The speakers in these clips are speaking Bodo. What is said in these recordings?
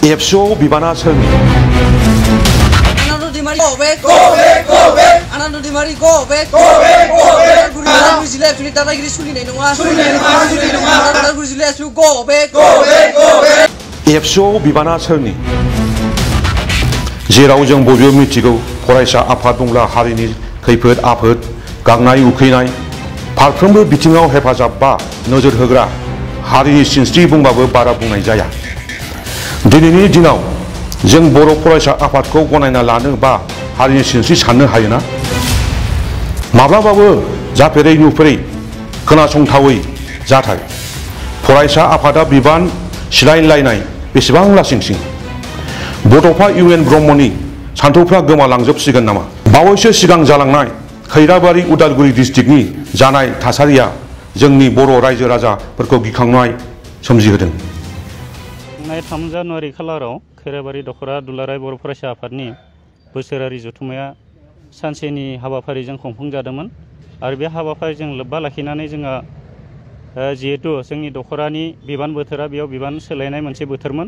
एबसुआव बिबाना सोरनि? एबसुआव बिबाना सोरनि? जेराव जों बयबो मिथिगौ फरायसा आफाद बुंब्ला हारिनि खैफोद आफोद गांनाय उखैनाय फारफ्रोमबो बिथिङाव हेफाजाब बा नोजोर होग्रा हारिनि सिनस्रि बुंबाबो बारा बुंनाय जाया। दिनैनि दिनाव जों बर' फरायसा आफादखौ गनायना लानो बा हारिनि सिनस्रि साननो हायोना? माब्लाबाबो जाफेरै नुफेरै खोनासंथावै जाथाय फरायसा आफादा बिबान सिलायलायनाय बेसेबां लासिंसिं बड'फा इउएन ब्रह्मनि सान्थौफ्रा गोमालांजोबसिगोन नामा? बावैसो सिगां जालांनाय खैराबारि उदालगुरि डिस्ट्रिक्टनि जानाय थासारिया जोंनि बर' रायजो राजाफोरखौ गिखांनाय सोमजिहोदों। 3 जानुवारि खालाराव खैराबारि दख'रा दुलाराय बर' फरायसा आफादनि बोसोरारि जथुम्माया सानसेनि हाबाफारिजों खुंफुंजादोंमोन आरो बे हाबाफारिजों लोब्बा लाखिनानै जोंहा जिहेतु जोंनि दख'रानि बिबान बोथोरा बेयाव बिबान सोलायनाय मोनसे बोथोरमोन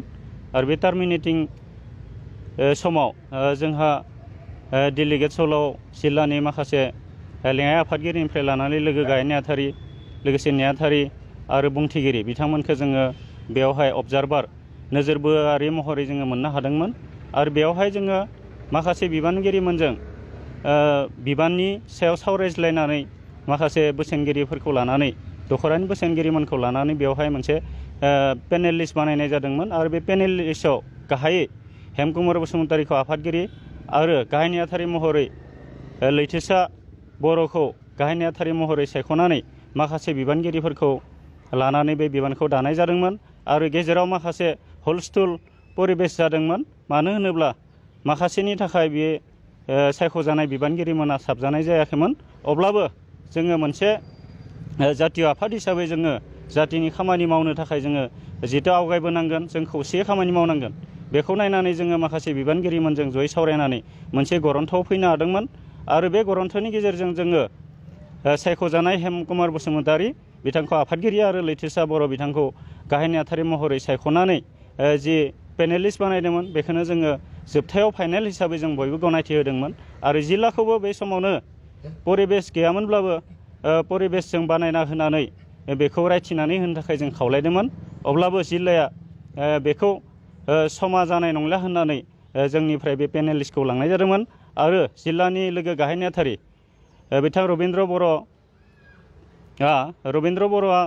आरो बे टार्मिनेटिं समाव जोंहा डेलिगेट सलाव जिल्लानि माखासे लेङाइ आफादगिरिनिफ्राय लानानै लोगो गाहाय नेहाथारि लोगोसे नेहाथारि आरो बुंथिगिरि बिथांमोनखौ जोङो बेवहाय अबजारभार नोजोरबोआरि महरै जोङो मोननो हादोंमोन आरो बेवहाय जोङो माखासे बिबानगिरिमोनजों बिबाननि सायाव सावरायज्लायनानै माखासे बोसोनगिरिफोरखौ लानानै दख'रानि बोसोनगिरिमोनखौ लानानै बेवहाय मोनसे पेनेल लिस्ट बानायनाय जादोंमोन आरो बे पेनेल लिस्टआव गाहायै हेमकुमार बसुमतारीखौ आफादगिरि आरो गाहाय नेहाथारि महरै लैथोसा बर'खौ गाहाय नेहाथारि महरै सायख'नानै माखासे बिबानगिरिफोरखौ लानानै बे बिबानखौ दानाय जादोंमोन आरो गेजेराव माखासे हुलस्थुल परिबेस जादोंमोन। मानो होनोब्ला माखासेनि थाखाय बे सायख'जानाय बिबानगिरिमोना साबजानाय जायाखैमोन। अब्लाबो जोङो मोनसे जातीय आफाद हिसाबै जोङो जातिनि खामानि मावनो थाखाय जोङो जिहेतु आवगायबोनांगोन जों खौसेयै खामानि मावनांगोन बेखौ नायनानै जोङो माखासे बिबानगिरिमोनजों जयै सावरायनानै मोनसे गरन्थ'आव फैनो हादोंमोन आरो बे गरन्थ'नि गेजेरजों जोङो सायख'जानाय हेमकुमार बसुमतारी बिथांखौ आफादगिरि आरो लैथोसा बर' बिथांखौ गाहाय नेहाथारि महरै सायख'नानै जि पेनेलिस्ट बानायदोंमोन बेखौनो जोङो जोबथायाव फाइनेल हिसाबै जों बयबो गनायथि होदोंमोन आरो जिल्लाखौबो बे समावनो परिबेस गैयामोनब्लाबो परिबेसजों बानायना होनानै बेखौ रायथिनानै होनो थाखाय जों खावलायदोंमोन। अब्लाबो जिल्लाया बेखौ समा जानाय नंला होननानै जोंनिफ्राय बे पेनेलिस्टखौ लांनाय जादोंमोन आरो जिल्लानि लोगो गाहाय नेहाथारि बिथां रबिन्द्र बर'आ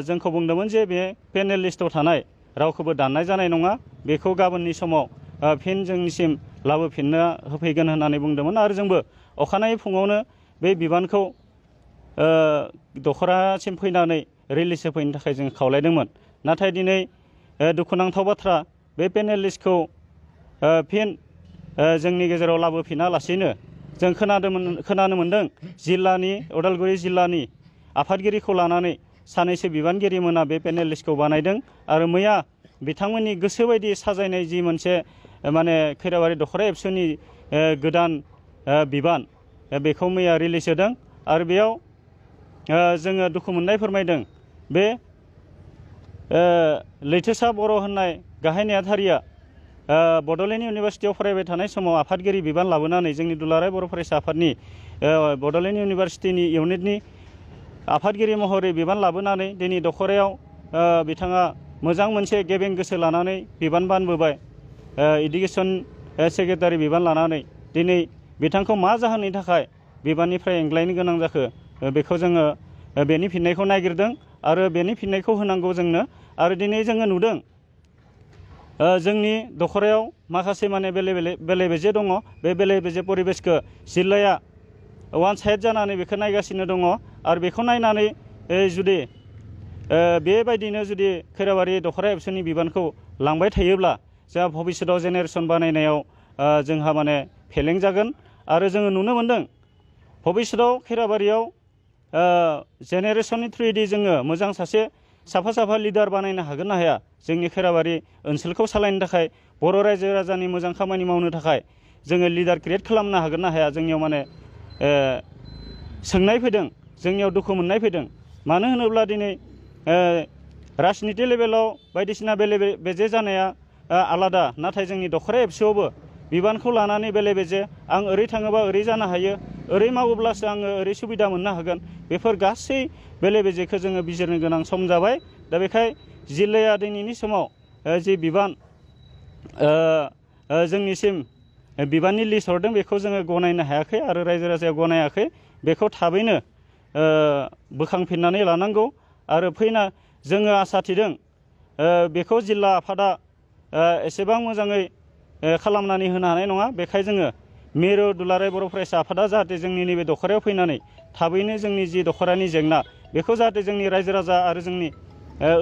जोंखौ बुंदोंमोन जे बे पेनेल लिस्टआव थानाय रावखौबो दाननाय जानाय नङा बेखौ गाबोननि समाव फिन जोंनिसिम लाबोफिननो होफैगोन होननानै बुंदोंमोन आरो जोंबो अखानायै फुङावनो बे बिबानखौ दख'रासिम फैनानै रिलिज होफैनो थाखाय जों खावलायदोंमोन। नाथाय दिनै दुखुनांथाव बाथ्रा बे पेनेल लिस्टखौ फिन जोंनि गेजेराव लाबोफिनालासेनो जों खोनानो मोन्दों जिल्लानि उदालगुरि जिल्लानि आफादगिरिखौ लानानै सानैसो बिबानगिरिमोना बे पेनेल लिस्टखौ बानायदों आरो मैया बिथांमोननि गोसो बायदि साजायनाय जि मोनसे माने खैराबारि दख'रा एबसुनि गोदान बिबान बेखौ मैया रिलिज होदों आरो बेयाव जोङो दुखु मोननाय फोरमायदों बे लैथोसा बर' होननाय गाहाय नेहाथारिया बड'लेण्ड इउनिभारसिटियाव फरायबाय थानाय समाव आफादगिरि बिबान लाबोनानै जोंनि दुलाराय बर' फरायसा आफादनि बड'लेण्ड इउनिभारसिटिनि इउनिटनि आफादगिरि महरै बिबान लाबोनानै दिनै दख'रायाव बिथाङा मोजां मोनसे गेबें गोसो लानानै बिबान बानबोबाय इडुकेसन सेक्रेटारि बिबान लानानै दिनै बिथांखौ मा जाहोननि थाखाय बिबाननिफ्राय एंग्लायनो गोनां जाखो बेखौ जोङो बेनि फिननायखौ नागिरदों आरो बेनि फिननायखौ होनांगौ जोंनो आरो दिनै जोङो नुदों जोंनि दख'रायाव माखासे माने बेले बेजे दङ बे बेले बेजे परिबेसखौ जिल्लाया वान साइड जानानै बेखौ नायगासिनो दङ आरो बेखौ नायनानै जुदि बेबायदिनो जुदि खैराबारि दख'रा एबसुनि बिबानखौ लांबाय थायोब्ला जोंहा भबिष्यतआव जेनेरेसन बानायनायाव जोंहा माने फेलें जागोन आरो जोङो नुनो मोन्दों भबिष्यतआव खैराबारियाव जेनेरेसननि थ्रुयैदि जोङो मोजां सासे साफा लिडार बानायनो हागोन ना हाया जोंनि खैराबारि ओनसोलखौ सालायनो थाखाय बर' रायजो राजानि मोजां खामानि मावनो थाखाय जोङो लिडार क्रिएट खालामनो हागोन ना हाया जोंनियाव माने सोंनाय फैदों जोंनियाव दुखु मोननाय फैदों। मानो होनोब्ला दिनै राजनिति लेभेलाव बायदिसिना बेले बेजे जानाया आलादा, नाथाय जोंनि दखरा एबसुआवबो बिबानखौ लानानै बेले बेजे आं ओरै थाङोबा ओरै जानो हायो, ओरै मावोब्लासो आङो ओरै सुबिदा मोननो हागोन, बेफोर गासै बेले बेजेखौ जोङो बिजिरनो गोनां सम जाबाय। दा बेखाय जिल्लाया दिनैनि समाव जि बिबान जोंनिसिम बिबाननि लिस्ट हरदों बेखौ जोङो गनायनो हायाखै आरो रायजो राजाया गनायाखै। बेखौ थाबैनो बोखांफिननानै लानांगौ आरो जोङो आसा थिदों बेखौ जिल्ला आफादा एसेबां मोजाङै खालामनानै होनो हानाय नङा। बेखाय जोङो मिरु दुलाराय बर' फरायसा आफादा जाहाथे जोंनि नैबे दखरायाव फैनानै थाबैनो जोंनि जि दखरानि जेंना बेखौ जाहाथे जोंनि रायजो राजा आरो जोंनि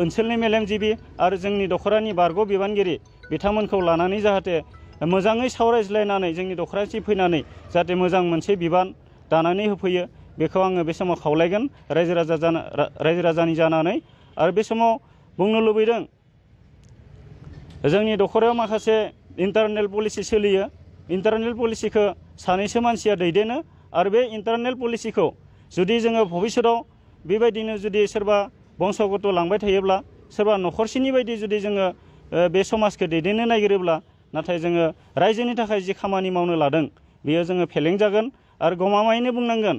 ओनसोलनि मेलेमजिबि आरो जोंनि दखरानि बारग' बिबानगिरि बिथांमोनखौ लानानै जाहाथे मोजाङै सावरायज्लायनानै जोंनि दखरासिम फैनानै जाहाथे मोजां मोनसे बिबान दानानै होफैयो, बेखौ आङो बे समाव खावलायगोन रायजो राजानि जानानै। आरो बे समाव बुंनो लुबैदों जोंनि दखरायाव माखासे इन्टारनेल पलिसि सोलियो। इन्टारनेल पलिसिखौ सानैसो मानसिया दैदेनो आरो बे इन्टारनेल पलिसिखौ जुदि जोङो भबिष्यताव बेबायदिनो जुदि सोरबा बंसगत लांबाय थायोब्ला, सोरबा न'खरसेनि बायदि जुदि जोङो बे समाजखौ दैदेननो नागिरोब्ला, नाथाय जोङो रायजोनि थाखाय जि खामानि मावनो लादों बेयो जोङो फेलें जागोन। आरो गमामायैनो बुंनांगोन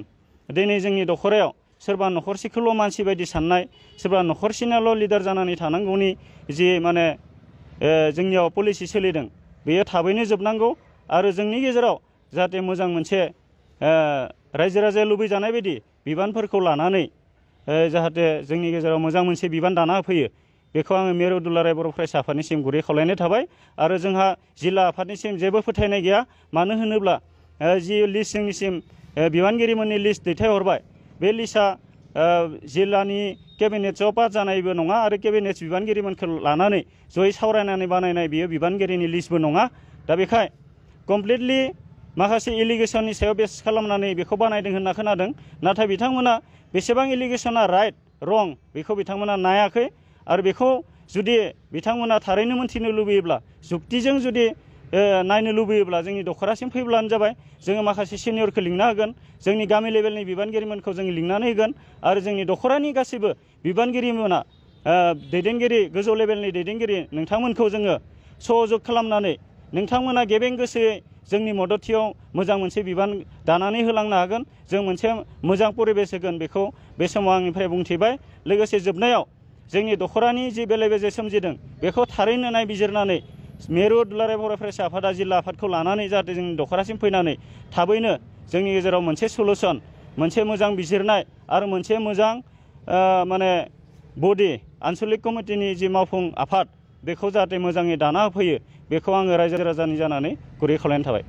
दिनै जोंनि दखरायाव सोरबा न'खरसेखौल' मानसि बायदि साननाय, सोरबा न'खरसेनाल' लिडार जानानै थानांगौनि जि माने जोंनियाव पलिसि सोलिदों बेयो थाबैनो जोबनांगौ आरो जोंनि गेजेराव जाहाथे मोजां मोनसे रायजो राजाया लुबैजानाय बायदि बिबानफोरखौ लानानै जाहाथे जोंनि गेजेराव मोजां मोनसे बिबान दाना होफैयो, बेखौ आङो मिरु दुलाराय बर' फरायसा आफादनिसिम गुरै खावलायनाय थाबाय। आरो जोंहा जिल्ला आफादनिसिम जेबो फोथायनाय गैया, मानो होनोब्ला जि लिस्ट जोंनिसिम बिबानगिरिमोननि लिस्ट दैथायहरबाय बे लिस्टआ जिल्लानि केबिनेटआव पास जानायबो नङा आरो केबिनेट बिबानगिरिमोनखौ लानानै जयै सावरायनानै बानायनाय बियो बिबानगिरिनि लिस्टबो नङा। दा बेखाय कमप्लिटलि माखासे एलिगेसननि सायाव बेस खालामनानै बेखौ बानायदों होनना खोनादों, नाथाय बिथांमोना बेसेबां एलिगेसना राइट रं बेखौ बिथांमोना नायाखै। आरो बेखौ जुदि बिथांमोना थारैनो मोनथिनो लुबैयोब्ला, जुक्तिजों जुदि नायनो लुबैयोब्ला जोंनि दखरासिम फैब्लानो जाबाय। जोङो माखासे सिनियरखौ लिंनो हागोन, जोंनि गामि लेभेलनि बिबानगिरिमोनखौ जोङो लिंनानै होगोन आरो जोंनि दखरानि गासैबो बिबानगिरिमोना दैदेनगिरि गोजौ लेभेलनि दैदेनगिरि नोंथांमोनखौ जोङो सहजुग खालामनानै नोंथांमोना गेबें गोसोयै जोंनि मददथियाव मोजां मोनसे बिबान दानानै होलांनो हागोन। जों मोनसे मोजां परिबेस होगोन, बेखौ बे समाव आंनिफ्राय बुंथिबाय। लोगोसे जोबनायाव जोंनि दखरानि जि बेले बेजे सोमजिदों बेखौ थारैनो नायबिजिरनानै मिरु दुलाराय बर' फरायसा आफादा जिल्ला आफादखौ लानानै जाहाथे जोंनि दखरासिम फैनानै थाबैनो जोंनि गेजेराव मोनसे सलुसन, मोनसे मोजां बिजिरनाय आरो मोनसे मोजां माने बडि आन्सलिक कमिटिनि जि मावफुं आफाद बेखौ जाहाथे मोजाङै दाना होफैयो, बेखौ आङो रायजो राजानि जानानै गुरै खावलायनाय थाबाय।